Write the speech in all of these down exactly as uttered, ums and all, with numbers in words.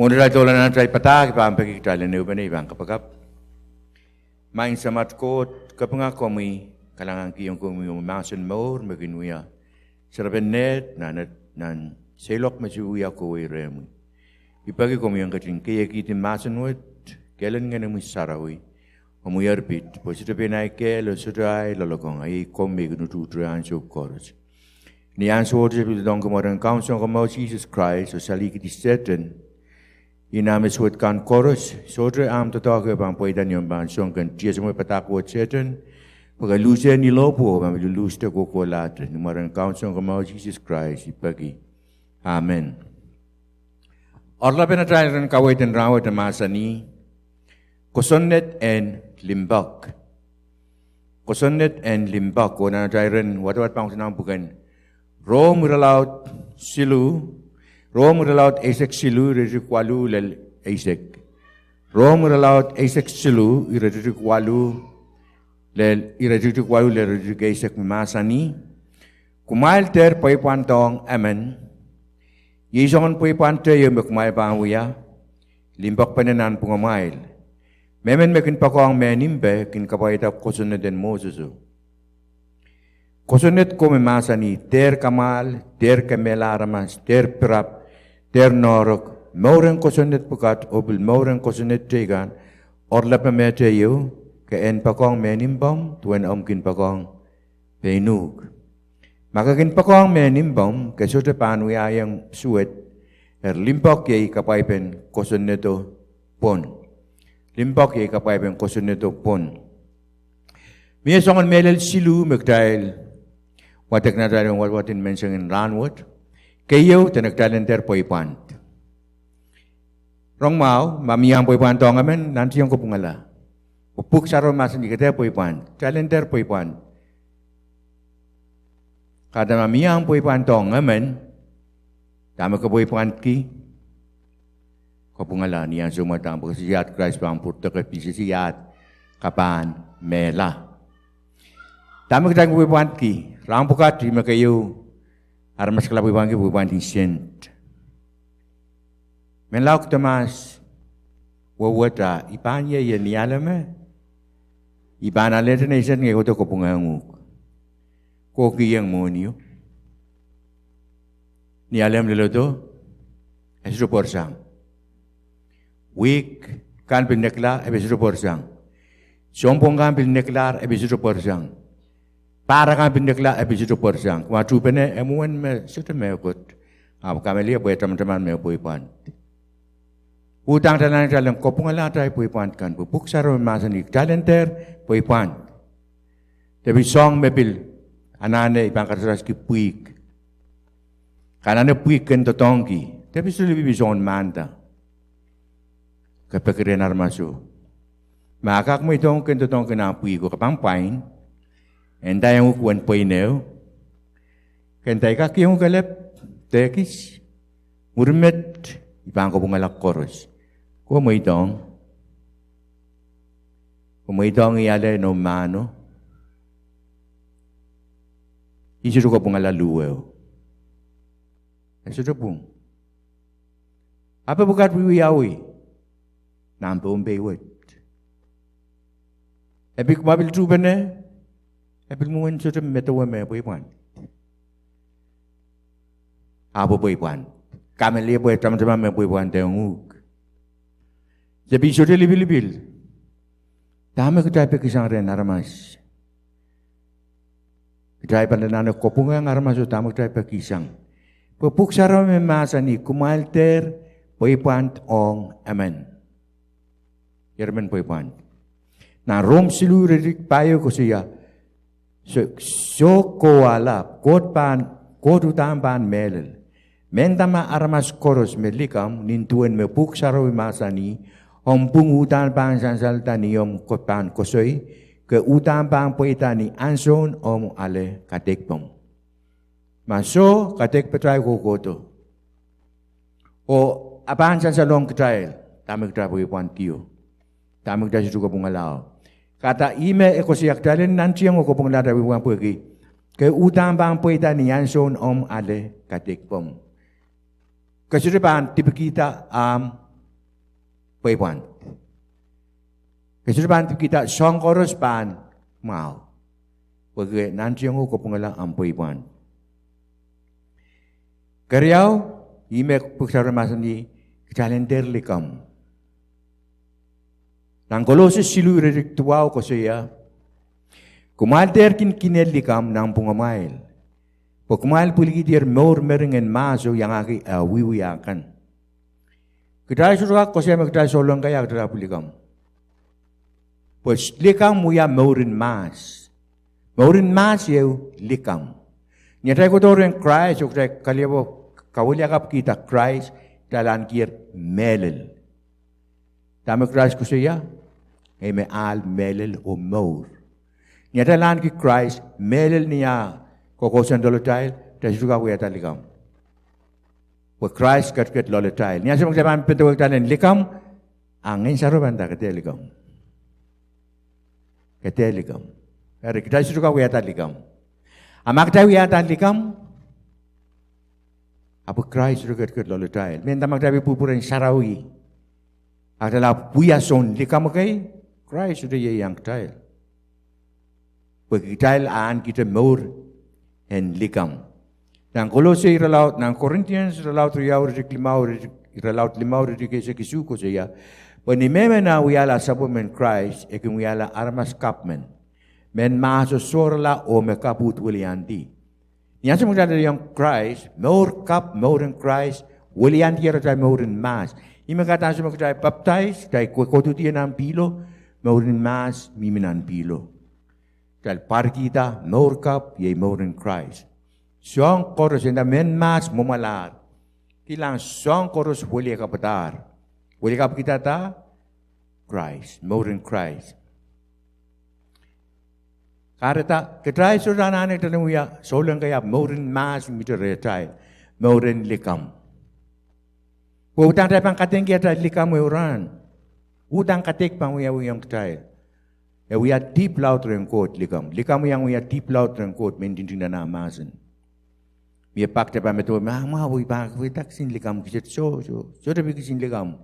Ong atail doula nan atail padahk, I pahn peki kitail en ehupene, I pahn kapakap. Maing Samat Koht, kapinga komwi, kalahngankihong komwi omwi mahsen mour me kin wia serepen neht nan, nan seiloak me se wia kohwei rehmwi. I peki komwi en ketin keiekihdi mahsen wet, kehlen Ngenomwi Sarawi, omwi erpit, pwe sohte pein ahi kehl oh sohte ahi loalokong, a iei komwi me kin utuhte ansou koaros. Ni ansou wet se pil doadoahngki mwaren Kaun Sounkomour Sises Krais oh salihkihdi Sehdan, ih nan me suwed kan koaros, sohte ahmw doadoahk e pahn pweida ni omw pahn song ken tiesomwe padahk wet Sehdan, pwe ke luhse ni lohpwuo, pahn pil luhsda kohkohlahte, ni mwaren Kaun Sounkomour Sises Krais I peki. Amen. Oaralapen atail iren kaweid en rahnwet e mahsanih, kosonned en limpoak. Kosonned en limpoak, oh nan atail iren wadawad pahn kak nan pwuken Rom irelaud siluh, Rom irelaud eisek siluh, iretikitik waluh lel eisek. Rom irelaud eisek siluh, iretikitik waluh lel, iretikitik waluh lel iretikitik eisek me mahsanih, kumwail dehr pweipwandohng emen, iei soangen pweipwand teio me kumwail pahn wia, limpoakpene nanpwungamwail. Mehmen me kin poakohng mehn impe kin kapwaiada kosonned en Moseso. Kosonned ko me mahsanih, dehr kamwahl, dehr kemehla aramas, dehr pirap, dehr noahrok, mouren kosonned pwukat oh pil mouren kosonned teikan, oaralap me teio, ke en poakohng mehn impomw, duwen omw kin poakohng pein uhk. Ma ke kin poakohng mehn impomw, ke sohte pahn wiahiong suwed, eri limpoak iei kapwaipen kosonnedo pwon. Limpoak iei kapwaipen kosonnedo pwon. Mie soangen mehlel siluh me kitail wadek nan atail wadawad en menseng en rahnwet. Keieu, dene kitail en dehr pweipwand. Rong mwahu, ma mie omw pweipwandohng emen, nantihong kopwungala. Pwe Pwuhk Sarawi mahsanih ke dehr pweipwand, kitail en dehr pweipwand. Kahrehda ma mie omw pweipwandohng emen, dahme ke pweipwandki, kopwungala ni ansou mwadang, pwe ke sehse iahd Krais pahn pwurodo, ke pil sehse iahd ke pahn mehla. Dahme kitail pweipwandki, rahn pwukat ih me keieu aramas kala pweipwandki, pweipwand en sent. Menlau Kitamas wewehda, I pahn ieiang ni ale me, I pahn alehdi nei sent, ngehi kohdo kopwungehng uhk. Ke kihong mwohnio. Ni ale me leledo, e sohte pwarsang. Wihk kan pil nekla, e pil sohte pwarsang. Sounpwong kan pil neklahr, e pil sohte pwarsang. Pahr akan pil nekla, e pil sohte pwarsang. Kumwa tuhpene, e mwomwen me sohte mehkot. Ahpw kamehlele pwe tamataman me pweipwand. Uhdahn kitail anahne kitail en kopwungalahte ahi pweipwand kan, pwe Pwuhk Sarawi mahsanih kitail en dehr pweipwand. De pil soahng me pil anahne I pahn karasaraski pwihk. Ke anahne pwihk ken doadoahngki. De pil sohte lipilipil soangen mahnda. Ke peki rehn aramaso, ma kak mweidohng ken doadoahngki nan pwihko, ke pahn pwain. E ndaiong uhk uwen pweine. Ke ndai kak iong kelehpw, de ekis. Mwurin met, I pahn kopwungala koaros. Ke mweidohng. Ke mweidohng ih ale noumw mahno. I sohte kopwungala luhweo. E sohte pwung. Ahpw e pwukat wiewiawi nan Pohnpei wet. E pil, kumwa pil tuhpene, e pil mwomwen sohte medewe me pweipwand. Ahpw pweipwand. Kamehlele pwe tamataman me pweipwandohng uhk. De pil sohte lipilipil. Dahme kitail pekisang rehn aramas? Kitail pahn anahne kopwungehng aramaso dahme kitail pekisang? Pwe Pwuhk Sarawi me mahsanih kumwail dehr pweipwand ong emen. Ieremen pweipwand. Nan Rom siluh iretikitik pahieu koasoia, soh, soh kohwahla, Koht pahn, Koht uhdahn pahn mehlel. Mehnda ma aramas koaros me likamw, nin duwen me Pwuhk Sarawi mahsanih, omw pwung uhdahn pahn sansalda ni omw pahn koasoi, ke uhdahn pahn pweida ni ansoun omw ale kadeikpomw. Ma soh, kadeikpatail kohkohdo. Oh a pahn sansalohng kitail dahme kitail pweipwandkio, dahme kitail sohte kopwungalao. Kahrehda ih me e koasoia kitail en nantihong oh kopwungalahte pweipwand pwehki, ke uhdahn pahn pweida ni ansoun omw ale kadeikpomw. Ke sohte pahn dipikihda ahmw Pweipwand. Ke sohte pahn dipikihda, soahng koaros pahn mwahu. Pwehki ke nantihong oh kopwungala ahmw pweipwand. Keriau, ih me pwuhk sarawi mahsanih, kitail en dehr likamw. Nan Kolose siluh iretikitik duwau koasoia, kumwail dehr kin kihne likamw nanpwungamwail, pwe kumwail pwilikihdier mour mering en mahso iangahki eh wiewia kan. Kitail sohte kak koasoia me kitail souleng kei a kitail ahpw likamw. Pwe likamw wia mourin mahs. Mourin mahs ieu likamw. Ni atail kohdo rehn Krais oh kitail kalipw, kawiliakapwkihda Krais, kitail ahnekier mehlel. Dahme Krais koasoia? Ngehi me ahl, mehlel oh mour. Ni atail ahneki Krais, mehlel ni ah kokousoan loalatail, kitail sohte kak wiahda likamw. Pwe Krais ketiket loalatail. Ni ansou me kitail pahn pedowehkitail en likamw, a Ngehn Sarawi pahn nda ke dehr likamw. Ke dehr likamw. Eri kitail sohte kak wiahda likamw. A ma kitail wiahda likamw, ahpw Krais sohte ketiket loalatail. Mehnda ma kitail pil pwupwurehn sarawi, a kitail ahpw wia soun likamw kei, Krais sohte ieiang kitail. Pwe kitail ahnekihte mour en likamw. Nan Kolose irelaud, nan Corinthians irelaud riau iretikitik limau, iretikitik, irelaud limau iretikitik eisek isuh koasoia, pwe ni mehmen eh wiahla sapwellimen Krais, e kin wiahla aramas kapw men, mehn mahso sohrala oh me kapw uhd weliandi. Ni ansou me kitail ieiang Krais, mour kapw, mouren Krais, weliandier atail mourin mahs. Ih me kahrehda ansou me kitail papdais, kitail kohkohdo nan pihlo, mourin mahs mihmi nan pihlo. Kitail pwarkihda mour kapw, iei mourin Krais. Soahng koaros, e nda mehn mahs mwomwalahr. Kilang, soahng koaros weliakapwadahr. Weliakapwkihda Krais, mourin Krais. Kahrehda kitail sohte anahne kitail en wia souleng kei ahpw mourin mahs mihte rehtail, mouren likamw. Pwe uhdahn kitail pahn kadeingki atail likamw ehu rahn. Uhdahn kadeik pahn wiawihong kitail. E wia dihp laud rehn Koht likamw. Likamw iang wia dihp laud rehn Koht me ntingting nan ah mahsen. Mie pak kitail pahn medewe me, ah, mwahu, I pahn kihda kisin likamw kiset, soh, soh, sohte pil kisin likamw.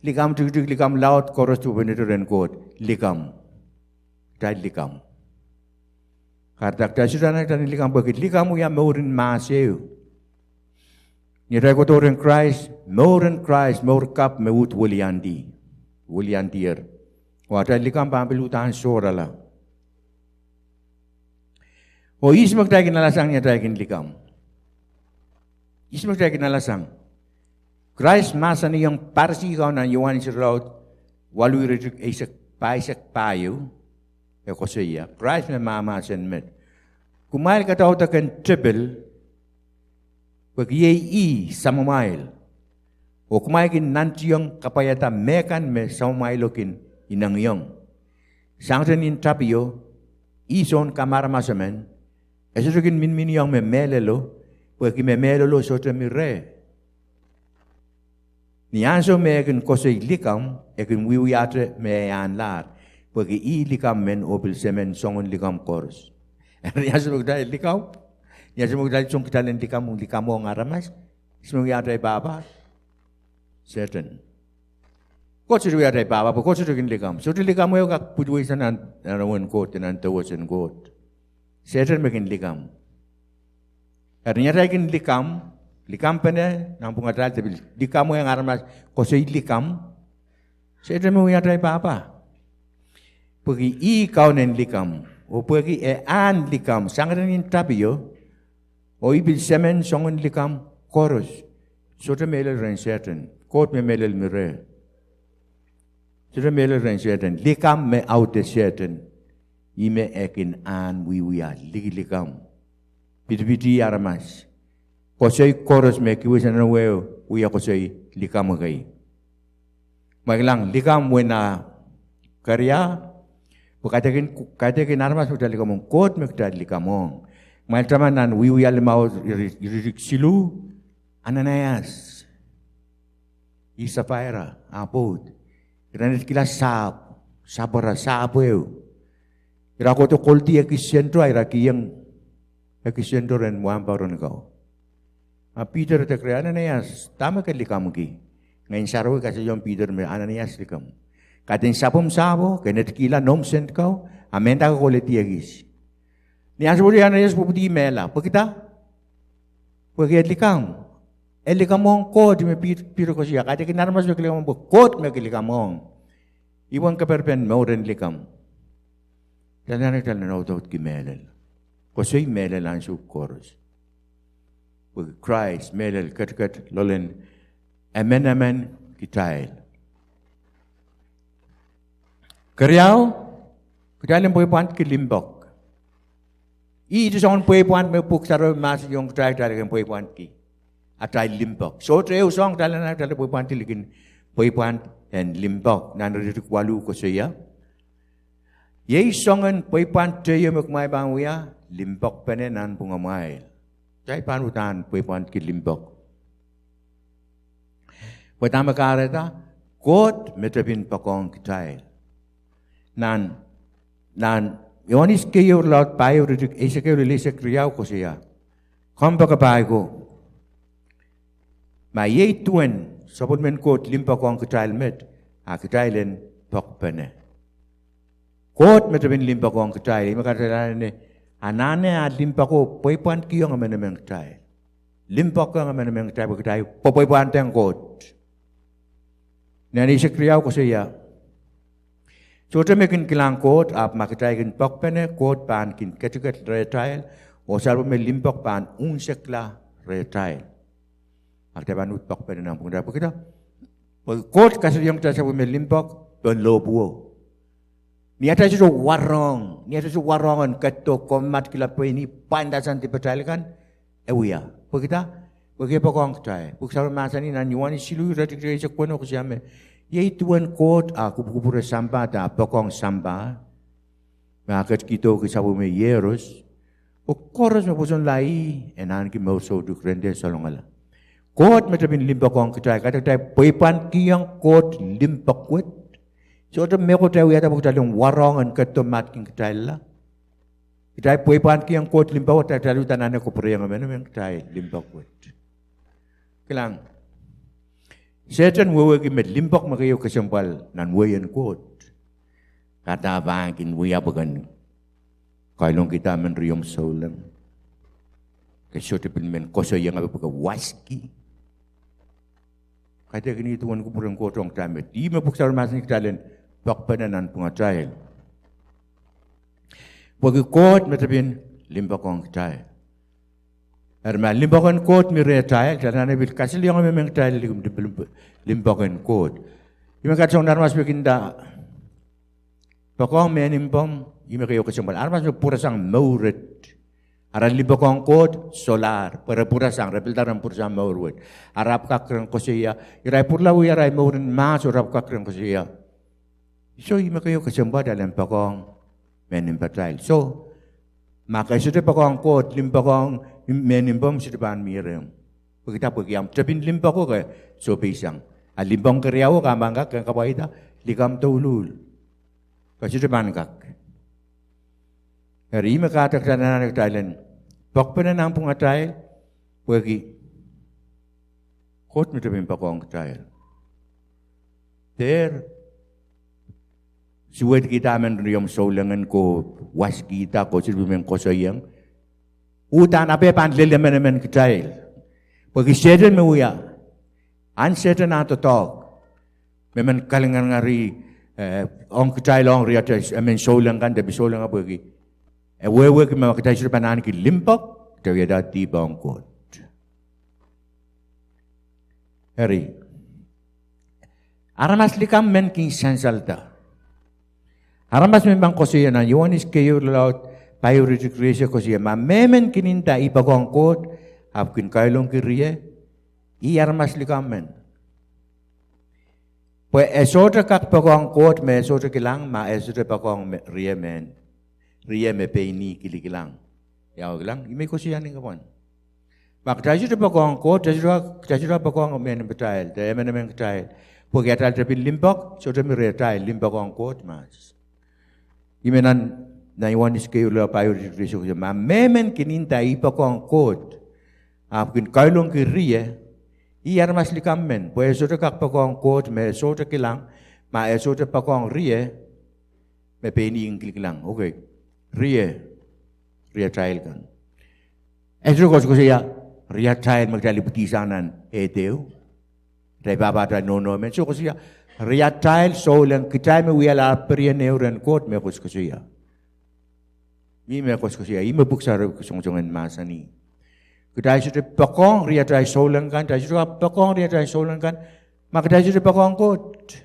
Likamw tikitik, likamw laud koaros duwepenehte rehn Koht, likamw. Kitail likamw. Kahrehda kitail sohte anahne kitail en likamw pwehki likamw wia mourin mahs ehu. Ni atail kohdo rehn Krais, mouren Krais, mour kapw me uhd weliandi, weliandier. Oh atail likamw pahn pil uhdahn sohrala. Oh ihs me kitail kin alasang ni atail kin likamw? Ihs me kitail kin alasang? Krais mahsanihong Parisi kau nan Ioanes irelaud waluh iretikitik eisek, pahisek pahieu, e koasoia, Krais me mahmahsen met, kumwail kadaudok en tepil, pwehki iei ih samamwail. Oh kumwail kin nantihong kapwaiada mehkan me samamwailo kin inengieng. Sangete nin tapio, ih soun kamaramas emen, e sohte kin minminiong me mehlelo, pwehki me mehlelo sohte mi reh. Ni ansou me e kin koasoi likamw, e kin wiewiahte me e ahnlahr, pwehki ih likamw men oh pil semen soangen likamw koaros. Ni ansou me kitail likamw, ni ansou me kitail song kitail en likamw, likamwohng aramas, ihs me wiahda atail pahpa? Sehdan. Koht sohte wiahda atail pahpa, pwe Koht sohte kin likamw. Sohte likamw ehu kak pwiliwei sang nan, nan wen Koht, nan dewesen Koht. Sehdan me kin likamw. Eri ni atail kin likamw, likamw pene, nanpwungatail de pil likamw, eng aramas koasoi likamw, Sehdan me wiahda atail pahpa. Pwehki ih kaun en likamw, oh pwehki e ahn likamw, sangete nin tapio, oh ih pil semen soangen likamw koaros. Sohte mehlel rehn Sehdan, Koht me mehlel mi reh. Sohte mehlel rehn Sehdan, likamw me audehde Sehdan, ih me e kin ahn wiewia, likilikamw, pitipiti aramas. Koasoi koaros me kihwei sang nan wehwe, wia koasoi likamw kei. Kumwail kilang likamw wehwehn ah keria, pwe kaidehkin, kaidehkin aramas me kitail likamw ong, Koht me kitail likamw ong. Kumwail taman nan Wiewia limau, ire, iretikitik siluh, Ananias, ih Sapaira ah pwoud. Ira netikihla sahpw, sahpwara, sahpw ehu. Ira kohdo koldi ekis sento, ira kihong ekis sento rehn wahnpoaron kau. A Piter idek reh, Ananias, dahme ke likamwki? Ngehn Sarawi kasalehiong Piter me Ananias, likamw. Kaidehn sapwomw sahpwo, ke netikihla noumw sent kau, a mehnda ke koledi ekis. Ni ansou wet Ananias pwupwudi mehla, pwehki dah? Pwehki e likamw. E likamw ong Koht me Pit-, Piter koasoia. Kaidehkin aramas me kin likamw pwe Koht me kin likamw ong. Ih uwen kaperen mouren likamw. Kitail anahne kitail en audaudki mehlel. Koasoi mehlel ansou koaros. Pwe Krais mehlel ketiket loalen emenemen kitail. Keriau, kitail en pweipwandki limpoak. Ih soangen pweipwand me Pwuhk Sarawi mahsanihong kitail, kitail kin pweipwandki atail limpoak. Sohte ehu soahng kitail anahne kitail pweipwandki likin pweipwand en limpoak. Nan iretikitik waluh koasoia, iei soangen pweipwand teio me kumwail pahn wia, limpoakpene nanpwungamwail. Kitail pahn uhdahn pweipwandki limpoak. Pwe dahme kahrehda, Koht me tepin poakohng kitail. Nan, nan Iohanes keieu irelaud pahieu, iretikitik eisek ehu lel eisek riau koasoia, kompoakepahi ko, ma iei duwen sapwellimen Koht limpoak ong kitail met, a kitail en poakpene. Koht me tepin limpoak ong kitail, ih me kahrehda e anahne ah limpoako pweipwandkihong emenemen kitail. Limpoakohng emenemen kitail pwe kitail pwe-, pweipwandehng Koht. Nan eisek riau koasoia, sohte me kin kilang Koht, ahpw ma kitail kin poakpene, Koht pahn kin ketiket rehtail, oh sapwellime limpoak pahn unsekla rehtail. A kitail pahn uhd poakpene nanpwungatail. Pwehki dah? Pwe Koht kasalehiong kitail sapwellime limpoak pohn lohpwuo. Ni atail sohte warohng, ni atail sohte warohng en ketido, komatkihla pein ih, pwainda sang dipatail kan, e wia. Pwehki dah? Pwehki e poakohng kitail. Pwuhk Sarawi mahsanih nan Iohanes siluh, iretikitik eisek weneu koasoia me, iei duwen Koht ah kupwukupwure sampah, de ah poakohng sampah, me ah ketikihdohki sapwellime Iehros, pwe koaros me pwosonla ih en ahneki mour soutuk rehn dehr salongala. Koht me tepin limpoak ong kitail, kahrehda kitail pweipwandkihong Koht limpoak wet. Sohte mehkot e wiahda pwe kitail en warohng en ketido mahd kin kitailla. Kitail pweipwandkihong Koht limpoak wet, kitail uhdahn anahne kapwurehiong emenemen kitail limpoak wet. Kilang, Sehdan wehwehki me limpoak me keieu kesempwal nan wehin Koht. Kahrehda pahn kin wia pwe ken kailongkihda emen riomw souleng. Ke sohte pil men koasoiong ape pwe ke waski. Kaidehkin ih duwen kupwuren Koht ong kitail met. Ih me Pwuhk Sarawi mahsanih kitail en poakpene nanpwungatail. Pwehki Koht me tepin limpoak ong kitail. Eri ma limpoak en Koht mi rehtail, kitail anahne pil kasalehiong emenemen kitail lim-, lim-, limpoak en Koht. Ih me kahrehda soangen aramas me kin nda, poakohng mehn impomw, ih me keieu kesempwal. Aramas me pwurasang mour wet. Ara limpoak ong Koht solahr, pwe re pwurasang, re pilda ren pwurasang mour wet. Ara pwukat ren koasoia, irail pwurala wia arail mour en mahs oh ara pwukat ren koasoia, soh, ih me keieu kesempwal kitail en poakohng mehn impatail. Soh, ma ke sohte poakohng Koht, limpoak ong mehn impomw sohte pahn mie rehmw. Pwehki dah? Pwehki omw tepin limpoako ke sohpeisang. A limpoak keriauo ke pahn kak, ke kapwaiada, likamw douluhl. Ke sohte pahn kak. Eri ih me kahrehda kitail anahne kitail en poakpene nanpwungatail, pwehki Koht me tepin poakohng kitail. Dehr suwedkihda emen riomw soulengen ko, waskihda ko, sohte pil men koasoiong. Uhdahn ape pahn lel emenemen kitail. Pwehki Sehdan me wia, ahn Sehdan ah doadoahk me men kalingeringerih, eh, ong kitail ong riatail emen souleng kan, de pil souleng kan, pwehki e wehwehki ma kitail sohte pahn ahneki limpoak, kitail wiahda dihp ong Koht. Eri, aramas likamw men kin sansalda. Aramas men pahn koasoia nan Iohanes keieu irelaud pahieu, iretikitik rieisek koasoia, ma mehmen kin nda, I poakohng Koht, ahpw kin kailongki rie, ih aramas likamw men. Pwe e sohte kak poakohng Koht me e sohte kilang, ma e sohte poakohng me, rie men, rie me pein ih kilikilang. Ia kilang, ih me I koasoia ni kapwan. Ma kitail sohte poakohng Koht, kitail sohte, kitail sohte poakohng mehn impatail, de emenemen kitail. Pwehki atail tepin limpoak sohte mi rehtail, limpoak ong Koht mahs. Ih me nan, nan Iohanes keieu irelaud pahieu, iretikitik rieisek koasoia, ma mehmen kin nda, I poakohng Koht, ahpw kin kailongki rie, Ih aramas likamw men, pwe e sohte kak poakohng Koht me e sohte kilang, ma e sohte poakohng rie me pein ih kin kilkilang. Okay. Rie, riatail kan. E sohte koasokoasoia riatail me kitail ipwidisang nan ehu, atail pahpa, atail nohno men. Soh, koasoia riatail souleng, kitail me wiahla perien ehu rehn Koht me koasokoasoia. Ih me koasokoasoia, ih me Pwuhk Sarawi kasongosong en mahsanih. Kitail sohte poakohng riatail souleng kan, kitail sohte kak poakohng riatail souleng kan, ma kitail sohte poakohng Koht.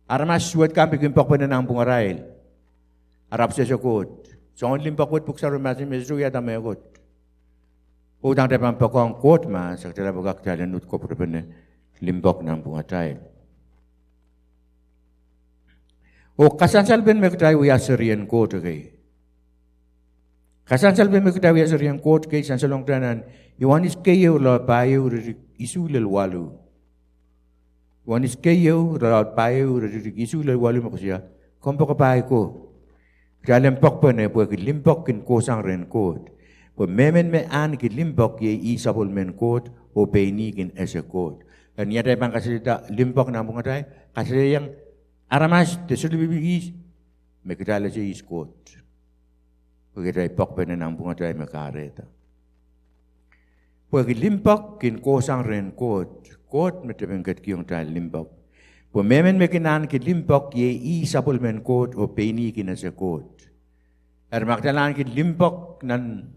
Aramas suwed kan pil kin poakpene nanpwungarail, ahpw sehse Koht. Soangen limpoak wet Pwuhk Sarawi mahsanih me sohte wiahda mehkot. Oh udahn kitail pahn poakohng Koht mahs, kitail ahpw kak, kitail en uhd kapwurpene limpoak nanpwungatail. Oh kasansalepen me kitail wia serien Koht kei. Kasansalepen me kitail wia serien Koht kei sansalong kitail nan Ioanes keieu, irelaud pahieu, iretikitik isuh lel waluh. Ioanes keieu, irelaud pahieu, iretikitik isuh lel waluh me koasoia, kompoakepahi ko, kitail en poakpene pwehki limpoak kin kohsang rehn Koht. Pwe mehmen me ahneki limpoak iei ih sapwellimen Koht oh pein ih kin ese Koht. Eri ni atail pahn kasalehda limpoak nanpwungatail, kasalehiong aramas de solahr pil ihs, me kitail ese ihs Koht. Pwehki atail poakpene nanpwungatail me kahrehda. Pwehki limpoak kin kohsang rehn Koht, Koht me tepin ketikihong kitail limpoak. Pwe mehmen me kin ahneki limpoak iei ih sapwellimen Koht oh pein ih kin ese Koht. Eri ma kitail ahneki limpoak nan,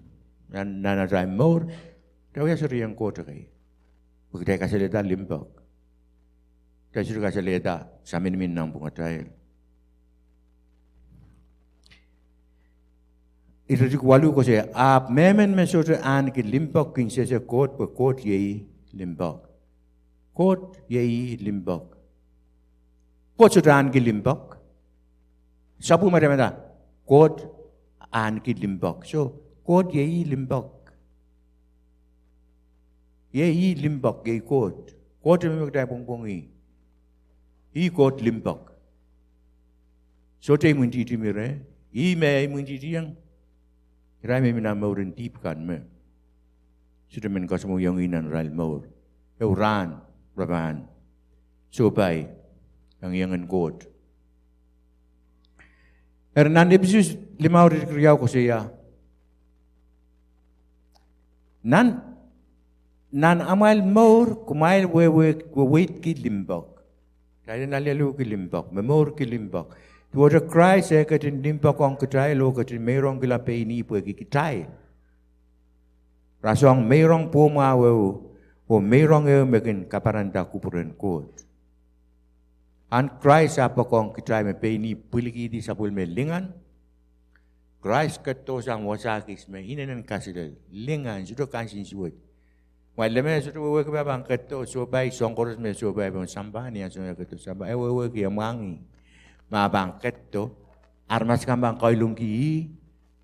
nan, nan atail mour, kitail wia serien Koht kei. Pwe kitail kasalehda limpoak. Kitail sohte kasalehda saminimin nanpwungatail. Iretikitik waluh koasoia, ahpw mehmen me sohte ahneki limpoak kin sehse Koht, pwe Koht iei limpoak. Koht iei limpoak. Koht sohte ahneki limpoak. Sapwellimada, Koht ahneki limpoak. Soh, Koht iei limpoak. Iei limpoak, iei Koht. Koht me kitail pwongpwongih. Ih Koht limpoak. Sohte imwintihti me reh, ih me imwintihtiong irail me mi nan mouren dihp kan me sohte men kasamwoiong ih nan arail mour. Ehu rahn re pahn sohpai engiengen Koht. Eri nan Episos limau iretikitik riau koasoia, nan, nan amwail mour kumwail wehwe, weweidki limpoak. Kitail en alialuhki limpoak, momourki limpoak. Duwehte Krais eh ketin limpoak ong kitail oh ketin meirongkihla pein ih pwehki kitail, rasehng meirong pwohmwahu ehu, oh meirong ehu me kin kaparanda kupwuren Koht. Ahn Krais ah poakohng kitail me pein ih pwilikihdi sapwellime lingan. Krais ketido sang wasa kis me inenen kaselel, lingan, sohte kansensuwed. Kumwail me sohte wehwehki me pahn ketido sohpai, soahng koaros me sohpai pohn sampah, ni ansou me ketido sampah, e wehwehki, e mwahngih me pahn ketido, aramas kan pahn kailongki ih,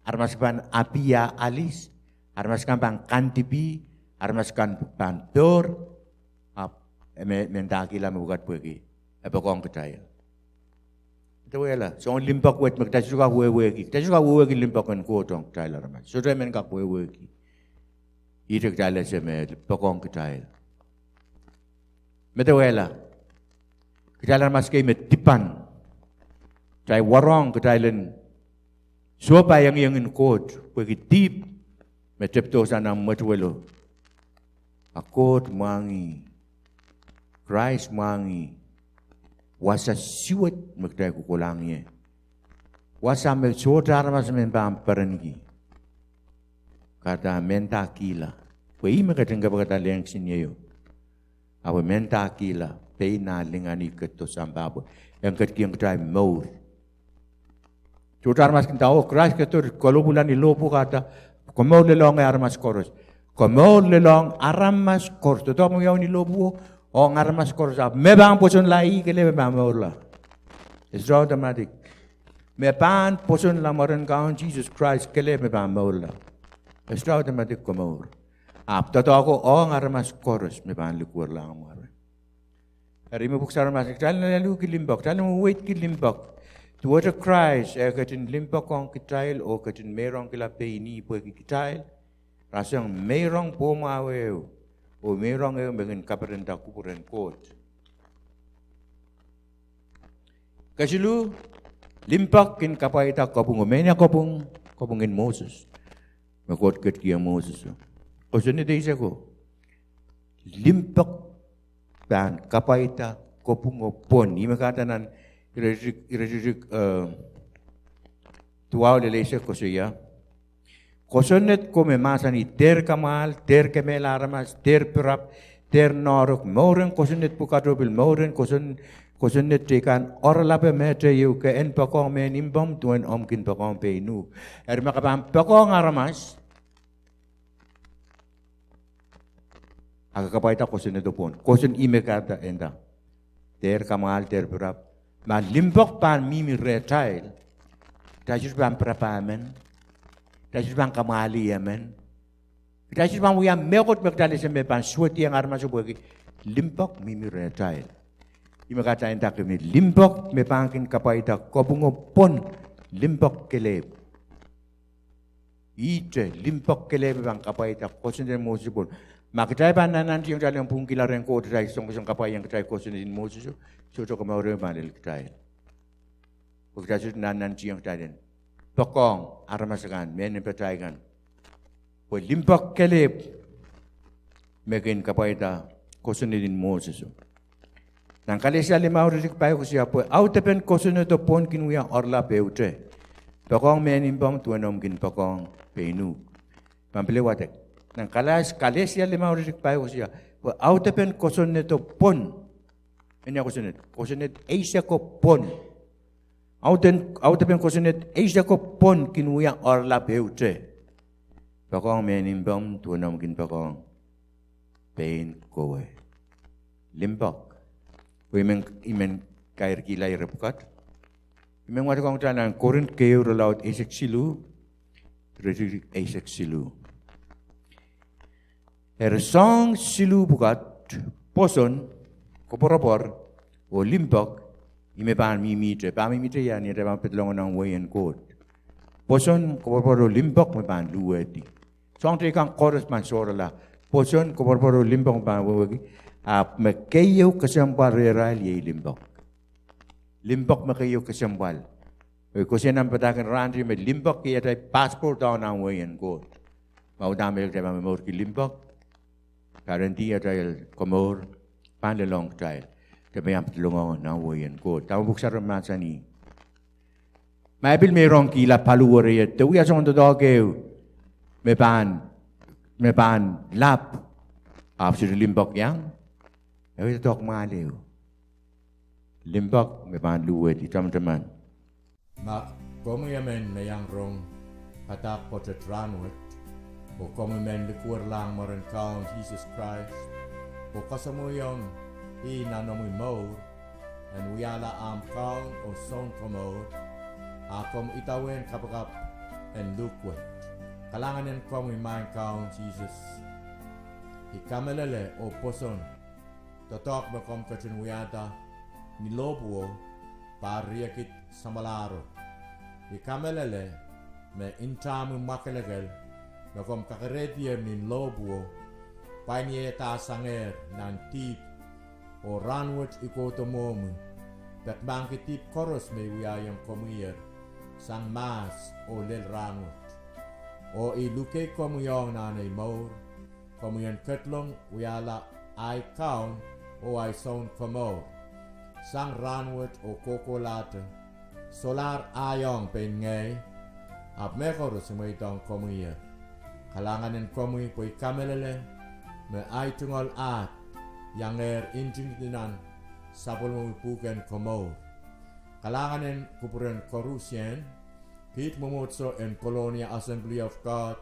aramas kan pahn apia alis, aramas kan pahn kandipih, aramas kan pahn pohr, ahpw e me, mendahkihla mepwukat pwehki e poakohng kitail. Dewehla, soangen limpoak wet me kitail sohte kak wehwehki, kitail sohte kak wehwehki limpoak en Koht ong kitail aramas. Sohte men kak wehwehki. Ihte kitail ese me poakohng kitail. Medewehla, kitail aramas kei me dipan, kitail warohng kitail en sohpai engiengen Koht pwehki dihp me tepdo sang nan mwetuwelo. A Koht mwahngih, Krais mwahngih wasa suwed me kitail kohkohlahng ie. Wasa me sohte aramas men pahn perenki. Kahrehda mendahkihla, pwe ih me ketin kapikada lehn kisiniei o. Ahpw e mendahkihla pein ah lingan, ih ketido sampah pwe en ketikihong kitail mour. Sohte aramas kin nda, oh, Krais ketido, kalohpwuhla ni lohpwuo, kahrehda komour lelohngehr aramas koaros. Komour lelohng aramas koaros. Doadoahk me wiawi ni lohpwuo ong aramas koaros, ahpw me pahn pwosonla ih kelehpw me pahn mourla. E sohte automatic. Me pahn pwosonla mwaren Kaun Sises Krais kelehpw me pahn mourla. E sohte automatic komour. Ahpw doadoahko ong aramas koaros me pahn likwerlahng mware. Eri me Pwuhk Sarawi mahsanih, kitail en alialuhki limpoak, kitail en weweidki limpoak. Duwehte Krais eh ketin limpoak ong kitail oh ketin meirongkihla pein ih pwehki kitail, rasehng meirong pwohmwahu ehu. Oh meirong ehu me kin kaperenda kupwuren Koht. Kesiluh, limpoak kin kapwaiada kopwung, oh mehnia kopwung, kopwung en Moses. Me Koht ketikihong Moses o. Kosonned eiseko. Limpoak pahn kapwaiada kopwung oh pwon. Ih me kahrehda nan iretikitik, iretikitik, eh, duwau lel eisek koasoia. Kosonned ko me mahsanih, dehr kamwahl, dehr kemehla aramas, dehr pirap, dehr noahrok, mouren kosonned pwukat oh pil mouren koson-, kosonned teikan oaralape mehte ieu ke en poakohng mehn impomw duwen omw kin poakohng pein uhk. Eri ma ke pahn poakohng aramas, a ke kapwaiada kosonned oh pwon. Kosonned ih me kahrehda e nda, dehr kamwahl, dehr pirap. Ma limpoak pahn mihmi rehtail, kitail sohte pahn pirap emen, kitail sohte pahn kamwahli emen, kitail sohte pahn wia mehkot me kitail ese me pahn suwediong aramas o pwehki limpoak mihmi rehtail. Ih me kahrehda e nda kemwi, limpoak me pahn kin kapwaiada kopwung oh pwon, limpoak kelehpw. Ihte limpoak kelehpw me pahn kapwaiada kosonned en Moses pwon. Ma kitail pahn nannantiong kitail en pwungkihla rehn Koht, kitail songosong kapwaiada kitail kosonned en Moses, sohte komour ehu pahn lel kitail. Pwe kitail sohte nannantiong kitail en poakohng aramas akan, mehn patail kan. Pwe limpoak kelehpw me kin kapwaiada kosonned en Moses. Nan Kalesia limau iretikitik pahieu koasoia, pwe audepen kosonned oh pwon kin wia oaralap ehute: poakohng mehn impomw duwen omw kin poakohng pein uhk. Pahn pil wadek. Nan Kales-, Kalesia limau iretikitik pahieu koasoia, pwe audepen kosonned oh pwon. Mehnia kosonned, kosonned eiseko pwon. Auden-, audepen kosonned eiseko pwon kin wia oaralap ehute: poakohng mehn impomw duwen omw kin poakohng pein kowe. Limpoak. Pwe I men, I men kairkihla ire pwukat. I men wadekohng kitail nan Korint keieu, irelaud eisek siluh, iretikitik eisek siluh. Eri soahng siluh pwukat: pwoson, koapworopwor, oh limpoak, ih me pahn mihmihte. Pahn mihmihte ia ni atail pahn pedolong nan wehin Koht? Pwoson, koapworopwor, oh limpoak me pahn luhwehdi. Soahng teikan koaros pahn sohrala: pwoson, koapworopwor, oh limpoak me pahn wehwehki. Ahpw me keieu kesempwal rehrail iei limpoak. Limpoak me keieu kesempwal. Oh I koasoia nan padahk en rahn teio me limpoak iei atail passport ong nan wehin Koht. Ma uhdahn mehlel kitail pahn momourki limpoak, kahrehdi atail komour pahn lelohng kitail. Kitail pahn pedolong nan wehin Koht. Dahme Pwuhk Sarawi mahsanih? Ma e pil meirongkihla paliwere, e wia soangen doadoahk ehu me pahn, me pahn lap, ahpw sohte limpoak iang, e wia doadoahk mwahl ehu. Limpoak me pahn luhwehdi. Tamataman. Ma komwi emen me iang rong padahk pwoatet rahnwet, oh komwi men likwerlahng mwaren Kaun Sises Krais, oh kasamwoiong ih nan omwi mour en wiahla ahmw Kaun oh Sounkomour, a komw idawehn kapakap en luhk wet. Kalahngan en komwi, Maing Kaun Sises. I kamehlele oh pwoson doadoahk me komw ketin wiahda ni lohpwuo, pahr riekid samwalahro. I kamehlele me ntahmwi mwakelekel me komw kakerehdier ni lohpwuo, pwain iehdasangehr nan dihp. Oh rahnwet I kohdo mwohmwi, peki mahkpen dihp koaros me I wiahiong komwiher sang mahs oh lel rahnwet. Oh I luhkei komwi ong nan ei mour, komwi en ketlong wiahla ahi Kaun oh ahi Sounkomour sang rahnwet oh kohkohlahte. Solahr ahi ong pein ngehi, ahpw mehkoaros I mweidohng komwiher. Kalahngan en komwi pwe I kamehlele me ahi tungoal ahd iangehr ntingdi nan sapwellimomwi pwuhken komour. Kalahngan en kupwuren koarusie, kiht mwomwohdiso en Colonia Assembly of God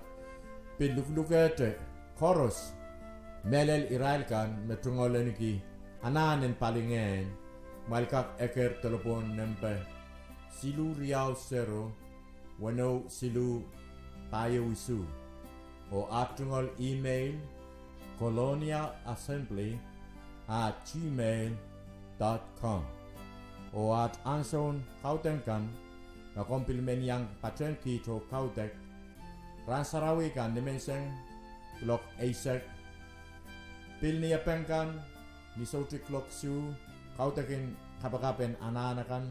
pil luhlukehte koaros, mehlel irail kan me tungoal ahneki anahn en palingehn, kumwail kak eker delepwohn nempe siluh riau sero, weneu siluh, pahieu isuh. Oh aht tungoal email, colonia assembly at gmail dot com. Oh aht ansoun kaudok kan, ma komw pil men iang patehng kiht oh kaudok, rahn sarawi kan nimenseng kuloak eisek Pil ni epeng kan, ni soutik kuloak isuh, kaudok en kapakap en anahn akan,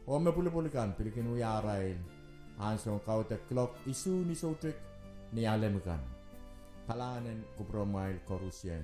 oh me pwulopwul kan pil kin wia arail ansoun kaudok kuloak isuh ni soutik ni alem kan. Kalahngan en kupwuromwail koarusie.